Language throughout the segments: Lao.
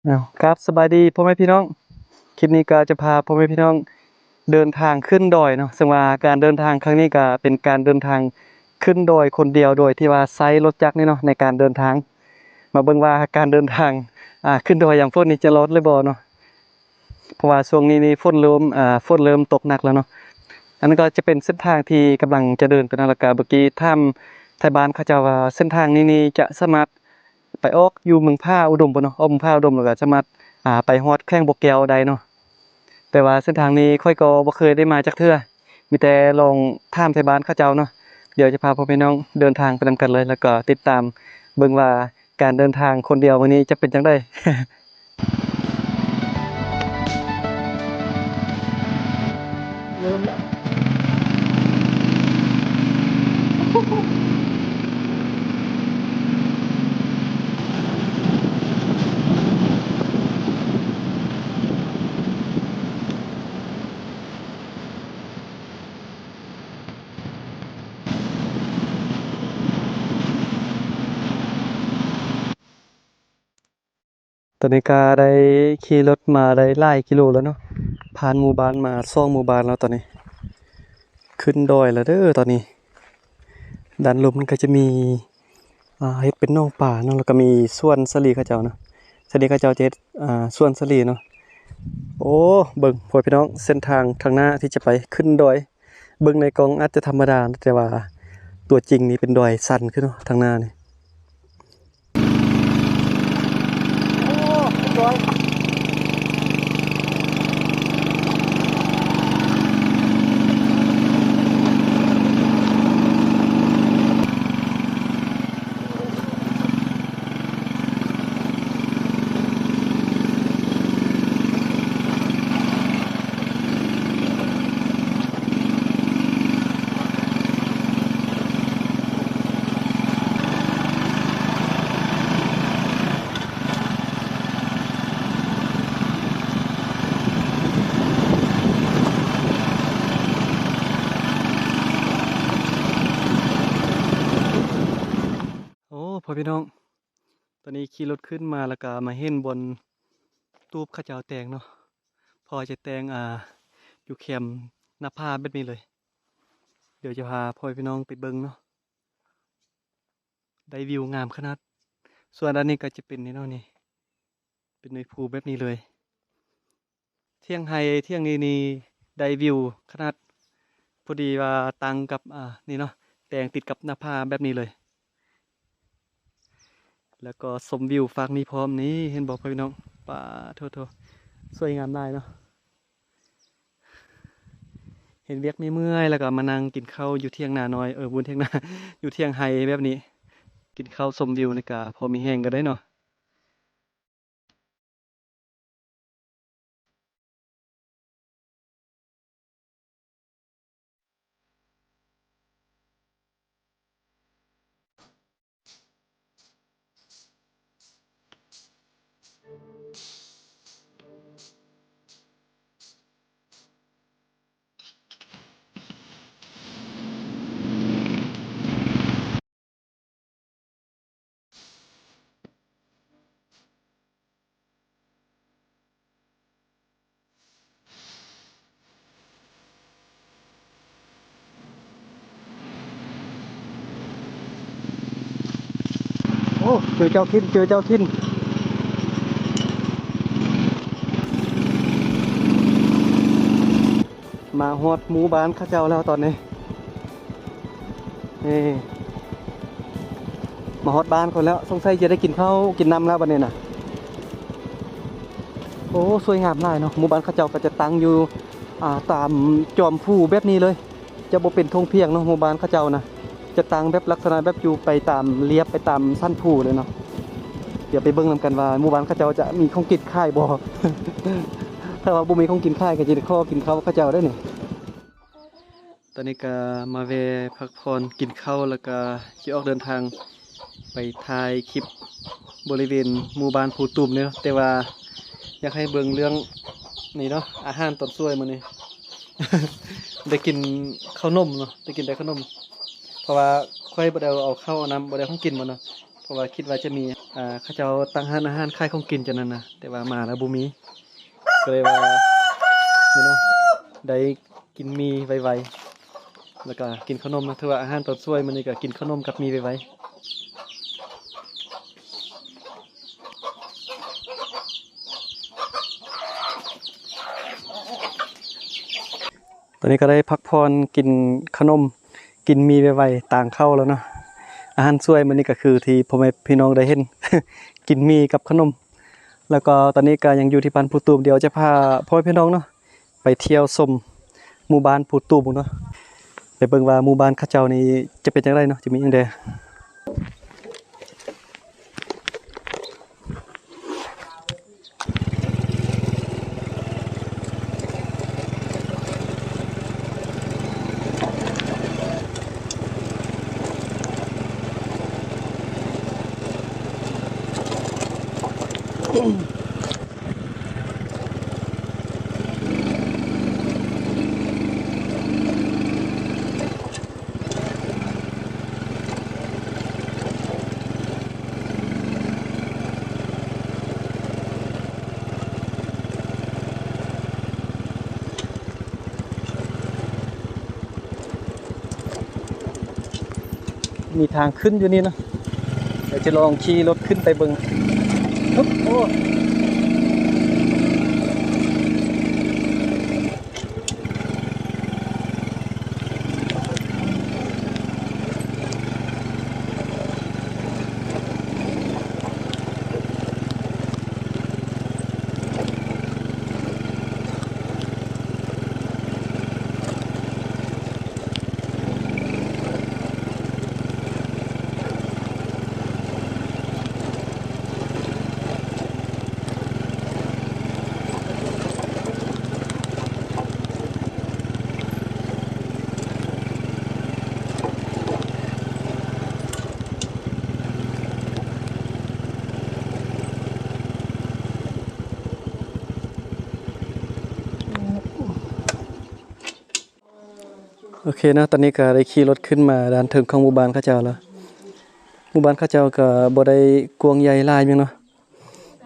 ເອົາ ຄັບ ສະບາຍດີພໍ່ແມ່ພີ່ນ້ອງ, ຄລິບນີ້ກໍຈະພາພໍ່ແມ່ພີ່ນ້ອງເດີນທາງຂຶ້ນດອຍເນາະ. ເຊິ່ງວ່າການເດີນທາງຄັ້ງນີ້ກໍເປັນການເດີນທາງຂຶ້ນດອຍຄົນດຽວ ໂດຍທີ່ວ່າໃຊ້ລົດຈັກນີ້ເນາະໃນການເດີນທາງ. ມາເບິ່ງວ່າການເດີນທາງ ອ່າ ຂຶ້ນດອຍຍາມຝົນນີ້ຈະລອດຫຼືບໍ່ເນາະ. ເພາະວ່າຊ່ວງນີ້ນີ້ຝົນເລີ່ມ ອ່າ ຝົນເລີ່ມຕົກໜັກແລ້ວເນາະ. ອັນນັ້ນກໍຈະເປັນເສັ້ນທາງທີ່ກຳລັງຈະເດີນໄປເນາະ. ແລ້ວກໍເມື່ອກີ້ຖາມໄທບ້ານເຂົາເຈົ້າວ່າເສັ້ນທາງນີ້ນີ້ຈະສາມາດໄປອອກຢູ່ເມືອງຜາອຸດົມບໍ່ເນາະ, ອອກເມືອງຜາອຸດົມແລ້ວກໍສາມາດ ອ່າ ໄປຮອດແຂວງບໍ່ແກ້ວໄດ້ເນາະ. ແຕ່ວ່າເສັ້ນທາງນີ້ຂ້ອຍກໍບໍ່ເຄີຍໄດ້ມາຈັກເທື່ອ, ມີແຕ່ລອງຖາມໄທບ້ານເຂົາເຈົ້າເນາະ. ດຽວຈະພາພໍ່ແມ່ພີ່ນ້ອງເດີນທາງໄປນຳກັນເລີຍ ແລ້ວກໍຕິດຕາມເບິ່ງວ່າການເດີນທາງຄົນດຽວມື້ນີ້ຈະເປັນຈັ່ງໃດ. ຕອນນີ້ກໍໄດ້ຂີ່ລົດມາໄດ້ຫຼາຍກິໂລແລ້ວເນາະ, ຜ່ານໝູ່ບ້ານມາສອງໝູ່ບ້ານແລ້ວ. ຕອນນີ້ຂຶ້ນດອຍແລ້ວເດີ. ຕອນນີ້ດ້ານລຸ່ມມັນກໍຈະມີ ອ່າ ເຮັດເປັນໜອງປາເນາະ, ແລ້ວກໍມີສວນສາລີເຂົາເຈົ້າເນາະ. ສາລີເຂົາເຈົ້າຈະເຮັດ ອ່າ ສວນສາລີເນາະ. ໂອ້ ເບິ່ງພໍ່ແມ່ພີ່ນ້ອງ ເສັ້ນທາງທາງໜ້າທີ່ຈະໄປຂຶ້ນດອຍ. ເບິ່ງໃນກ້ອງອາດຈະທຳມະດາ ແຕ່ວ່າຕົວຈິງນີ້ເປັນດອຍຊັນຂຶ້ນເນາະ ທາງໜ້ານີ້. ໂອ້ ເປັນດອຍ. ໂອ້ ພໍ່ແມ່ພີ່ນ້ອງ ຕອນນີ້ຂີ່ລົດຂຶ້ນມາ ແລ້ວກະມາເຫັນບ່ອນຕູບເຂົາເຈົ້າແຕ່ງເນາະ, ເຂົາຈະແຕ່ງ ອ່າ ຢູ່ແຄມໜ້າຜາແບບນີ້ເລີຍ. ດຽວຈະພາພໍ່ແມ່ພີ່ນ້ອງໄປເບິ່ງເນາະ, ໄດ້ວິວງາມຂະໜາດ. ສ່ວນອັນນີ້ກໍຈະເປັນນີ້ເນາະ, ນີ້ເປັນໜ່ວຍພູແບບນີ້ເລີຍ. ຖຽງໄຮ່ຖຽງນີ້ນີ້ໄດ້ວິວຂະໜາດ, ພໍດີວ່າຕັ້ງກັບ ອ່າ ນີ້ເນາະ, ແປງຕິດກັບໜ້າຜາແບບນີ້ເລີຍ. ແລ້ວກໍຊົມວິວຟາກນີ້ພ້ອມ, ນີ້ເຫັນບໍ່ພໍ່ແມ່ພີ່ນ້ອງ? ປາໂທໂທ ສວຍງາມຫຼາຍເນາະ. ເຮັດວຽກເມື່ອຍໆ ແລ້ວກໍມານັ່ງກິນເຂົ້າຢູ່ຖຽງນານ້ອຍ, ເອີ ບໍ່ຖຽງນາ ຢູ່ຖຽງໄຮ່ແບບນີ້, ກິນເຂົ້າຊົມວິວນີ້ກໍພໍມີແຮງກໍໄດ້ເນາະ. ໂອ້ ເຈີເຈົ້າຖິ່ນ ເຈີເຈົ້າຖິ່ນ. ມາຮອດໝູ່ບ້ານເຂົາເຈົ້າແລ້ວຕອນນີ້. ນີ້ ມາຮອດບ້ານເຂົາແລ້ວ, ສົງໄສຈະໄດ້ກິນເຂົ້າກິນນ້ຳແລ້ວບັດນີ້ນະ. ໂອ້ ສວຍງາມຫຼາຍເນາະ. ໝູ່ບ້ານເຂົາເຈົ້າກໍຈະຕັ້ງຢູ່ ອ່າ ຕາມຈອມພູແບບນີ້ເລີຍ, ຈະບໍ່ເປັນທົ່ງພຽງເນາະ. ໝູ່ບ້ານເຂົາເຈົ້ານະ ຈະຕັ້ງແບບລັກສະນະແບບຢູ່ໄປຕາມລຽບ ໄປຕາມສັນພູເລີຍເນາະ. ດຽວໄປເບິ່ງນຳກັນວ່າໝູ່ບ້ານເຂົາເຈົ້າຈະມີຂອງກິນຂາຍບໍ່. ຖ້າວ່າບໍ່ມີຂອງກິນຂາຍ ກໍຈະໄດ້ຂໍກິນເຂົ້າເຂົາເຈົ້າເດ້ນີ້. ຕອນນີ້ກໍມາແວ່ພັກຜ່ອນກິນເຂົ້າ ແລ້ວກໍຊິອອກເດີນທາງໄປຖ່າຍຄລິບບໍລິເວນໝູ່ບ້ານພູຕູມເນາະ. ແຕ່ວ່າຢາກໃຫ້ເບິ່ງເລື່ອງນີ້ເນາະ, ອາຫານຕອນສວຍມື້ນີ້ ໄດ້ກິນເຂົ້າໜົມເນາະ, ໄດ້ກິນແຕ່ເຂົ້າໜົມ ເພາະວ່າຂ້ອຍບໍ່ໄດ້ເອົາເຂົ້າເອົານ້ຳ ບໍ່ໄດ້ເອົາຂອງກິນມາເນາະ. ເພາະວ່າຄິດວ່າຈະມີ ອ່າ ເຂົາເຈົ້າຕັ້ງຮ້ານອາຫານຂາຍຂອງກິນຈັ່ງນັ້ນນະ ແຕ່ວ່າມາແລ້ວບໍ່ມີ ກໍເລີຍວ່າ ນີ້ເນາະ ໄດ້ກິນໝີ່ໄວໆ ແລ້ວກໍກິນເຂົ້າໜົມນະ. ຖືວ່າອາຫານຕອນສວຍມື້ນີ້ກໍກິນເຂົ້າໜົມກັບໝີ່ໄວໆ. ຕອນນີ້ກໍໄດ້ພັກຜ່ອນ ກິນເຂົ້າໜົມ ກິນໝີ່ໄວໆ ຕາງເຂົ້າແລ້ວເນາະ. ອາຫານສວຍມື້ນີ້ກໍຄືທີ່ພໍ່ແມ່ພີ່ນ້ອງໄດ້ເຫັນ ກິນໝີ່ກັບເຂົ້າໜົມ. ແລ້ວກໍຕອນນີ້ກໍຍັງຢູ່ທີ່ບ້ານພູຕູມ ດຽວຈະພາພໍ່ແມ່ພີ່ນ້ອງເນາະ ໄປທ່ຽວຊົມໝູ່ບ້ານພູຕູມເນາະ ໄປເບິ່ງວ່າໝູ່ບ້ານເຂົາເຈົ້ານີ້ຈະເປັນຈັ່ງໃດເນາະ ຈະມີຫຍັງແດ່. ມີທາງຂຶ້ນຢູ່ນີ້ເນາະ ດຽວຈະລອງຂີ່ລົດຂຶ້ນໄປເບິ່ງ. ໂອ້ ໂອເຄເນາະ ຕອນນີ້ກໍໄດ້ຂີ່ລົດຂຶ້ນມາດ້ານເທິງຂອງໝູ່ບ້ານເຂົາເຈົ້າແລ້ວ. ໝູ່ບ້ານເຂົາເຈົ້າກໍບໍ່ໄດ້ກວ້າງໃຫຍ່ຫຼາຍຫຍັງເນາະ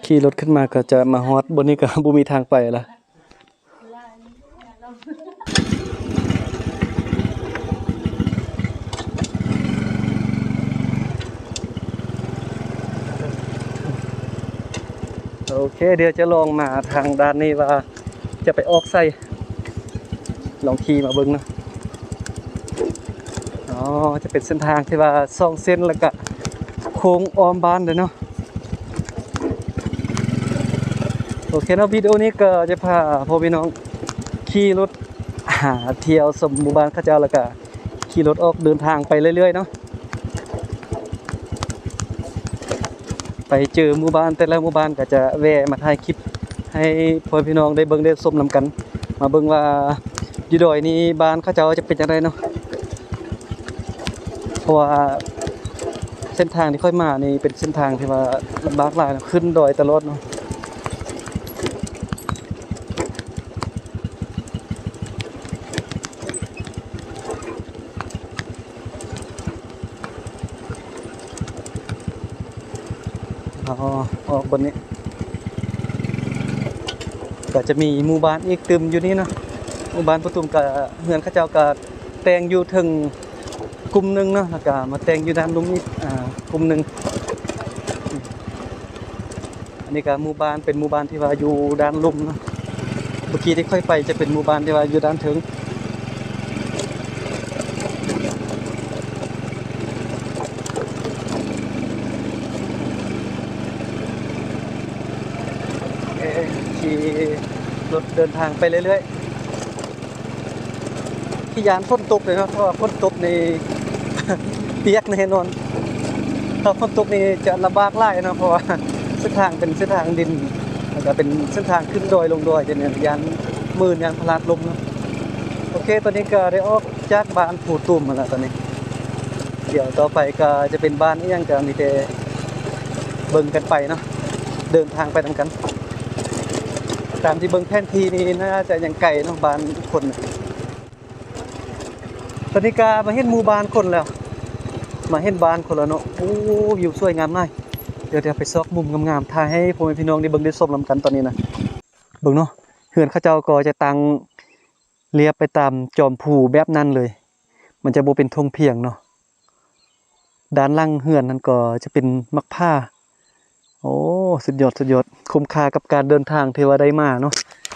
ຂີ່ລົດຂຶ້ນມາກໍຈະມາຮອດບ່ອນນີ້ກໍບໍ່ມີທາງໄປລະ. ໂອເຄ ດຽວຈະລອງມາທາງດ້ານນີ້ວ່າຈະໄປອອກໃສ ລອງຂີ່ມາເບິ່ງເນາະ. ອໍ ຈະເປັນເສັ້ນທາງທີ່ວ່າສອງເສັ້ນ ແລ້ວກະໂຄ້ງອ້ອມບ້ານເລີຍເນາະ. ໂອເຄເນາະ ວິດີໂອນີ້ກໍຈະພາພໍ່ແມ່ພີ່ນ້ອງຂີ່ລົດຫາທ່ຽວຊົມໝູ່ບ້ານເຂົາເຈົ້າ ແລ້ວກະຂີ່ລົດອອກເດີນທາງໄປເລື້ອຍໆເນາະ. ໄປເຈີໝູ່ບ້ານແຕ່ລະໝູ່ບ້ານກໍຈະແວ່ມາຖ່າຍຄລິບໃຫ້ພໍ່ແມ່ພີ່ນ້ອງໄດ້ເບິ່ງໄດ້ຊົມນຳກັນ ມາເບິ່ງວ່າຢູ່ດອຍນີ້ບ້ານເຂົາເຈົ້າຈະເປັນຈັ່ງໃດເນາະ. ເພາະວ່າເສັ້ນທາງທີ່ຂ້ອຍມານີ້ເປັນເສັ້ນທາງທີ່ວ່າລຳບາກຫຼາຍເນາະ ຂຶ້ນດອຍຕະຫຼອດເນາະ. ອໍ ອອກບ່ອນນີ້ກໍຈະມີໝູ່ບ້ານອີກຕື່ມຢູ່ນີ້ເນາະ. ໝູ່ບ້ານປູຕຸມກໍເຮືອນເຂົາເຈົ້າກໍແຕ່ງຢູ່ເທິງກຸ່ມໜຶ່ງເນາະ ແລ້ວກໍມາແຕ່ງຢູ່ດ້ານລຸ່ມອີກ ອ່າ ກຸ່ມໜຶ່ງ. ອັນນີ້ກໍໝູ່ບ້ານ ເປັນໝູ່ບ້ານທີ່ວ່າຢູ່ດ້ານລຸ່ມເນາະ. ເມື່ອກີ້ທີ່ຂ້ອຍໄປຈະເປັນໝູ່ບ້ານທີ່ວ່າຢູ່ດ້ານເທິງ. ເອີ ຂີ່ລົດເດີນທາງໄປເລື້ອຍໆ. ທີ່ຢ້ານຝົນຕົກເລີຍເນາະ ເພາະວ່າຝົນຕົກນີ້ປຽກແນ່ນອນ. ຖ້າຝົນຕົກນີ້ຈະລຳບາກຫຼາຍເນາະ ເພາະວ່າເສັ້ນທາງເປັນເສັ້ນທາງດິນ ແລ້ວກໍເປັນເສັ້ນທາງຂຶ້ນດອຍລົງດອຍ ຈະແມ່ນຢ້ານມື່ນ ຢ້ານພະລາດລົ້ມເນາະ. ໂອເຄ ຕອນນີ້ກໍໄດ້ອອກຈາກບ້ານພູຕຸມມາແລ້ວຕອນນີ້. ດຽວຕໍ່ໄປກໍຈະເປັນບ້ານອີ່ຫຍັງ ກໍມີແຕ່ເບິ່ງກັນໄປເນາະ ເດີນທາງໄປນຳກັນ. ຕາມທີ່ເບິ່ງແຜນທີ່ນີ້ ໜ້າຈະຍັງໄກເນາະ ບ້ານຄົນ. ຕອນນີ້ກໍມາເຫັນໝູ່ບ້ານຄົນແລ້ວ ມາເຫັນບ້ານເຂົາແລ້ວເນາະ. ໂອ້ ວິວສວຍງາມຫຼາຍ. ດຽວ ດຽວໄປຊອກມຸມງາມໆ ຖ່າຍໃຫ້ພໍ່ແມ່ພີ່ນ້ອງໄດ້ເບິ່ງໄດ້ຊົມນຳກັນຕອນນີ້ນະ. ເບິ່ງເນາະ ເຮືອນເຂົາເຈົ້າກໍຈະຕັ້ງລຽບໄປຕາມຈອມພູແບບນັ້ນເລີຍ. ມັນຈະບໍ່ເປັນທົ່ງພຽງເນາະ. ດ້ານຫຼັງເຮືອນນັ້ນກໍຈະເປັນໝາກຜາ. ໂອ້ ສຸດຍອດ ສຸດຍອດ. ຄຸ້ມຄ່າກັບການເດີນທາງທີ່ວ່າໄດ້ມາເນາະ.